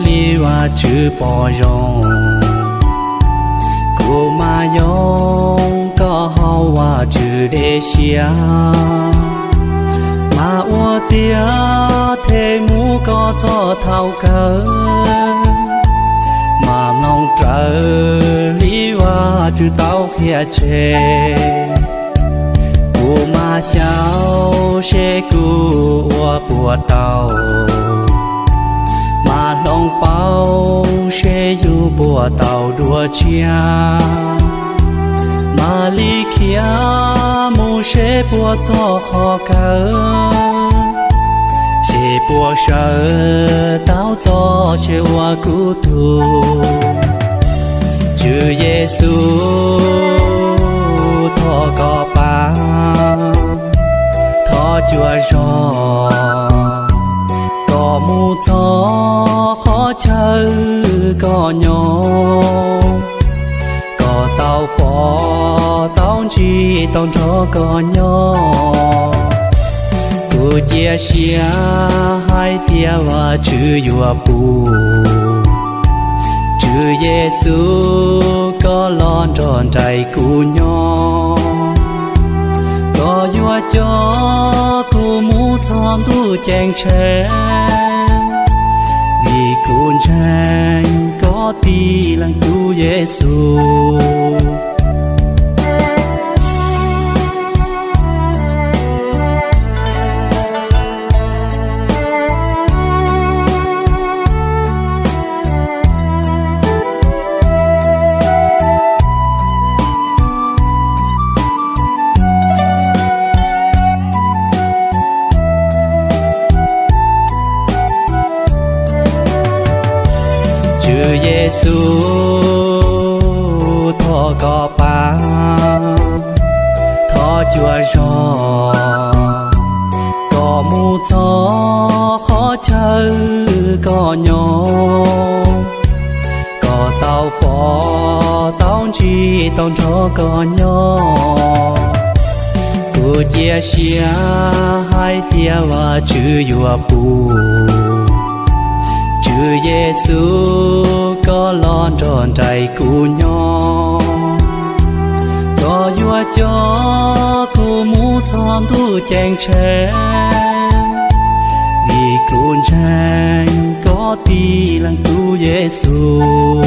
li Vajtswv pom zoo. Kuv mas yoo koj hauv Vajtswv dej siab, mas ua tiav them mus koj txoj thaum kawg, mas mloog raws li Vajtswv tau qhia tseg. Kuv mas xyaum seb kuv ua puas tau, mas hloov pauv seb yus puas tau dua tshiab, mas li khiav mus seb puas txog qhov kawg, seb puas sawv tau txog seb ua kuv tug. Tswv Yexus, thov koj pab, thov cuav zog kom mus txog qhov chaw koj nyob, kom tau pom tau ntsib tau nrog koj nyob. Kuv cia siab hais tias Vajtswv yuav pub Tswv Yexus koj los nrog nraim kuv nyob, koj yuav coj kuv mus txog ntuj ceeb tsheej, vim kuv ntseeg koj tib leeg tus Yexus. Tswv Yexus, thov koj pab, thov cuav zog kom mus txog qhov chaw koj nyob, kom tau pom tau ntsib tau nrog koj nyob. Kuv cia siab hais tias Vajtswv yuav pub Tswv Yexus koj los nrog nraim kuv nyob, koj yuav coj kuv mus txog ntuj ceeb tsheej, vim kuv ntseeg koj tib leeg tus Yexus.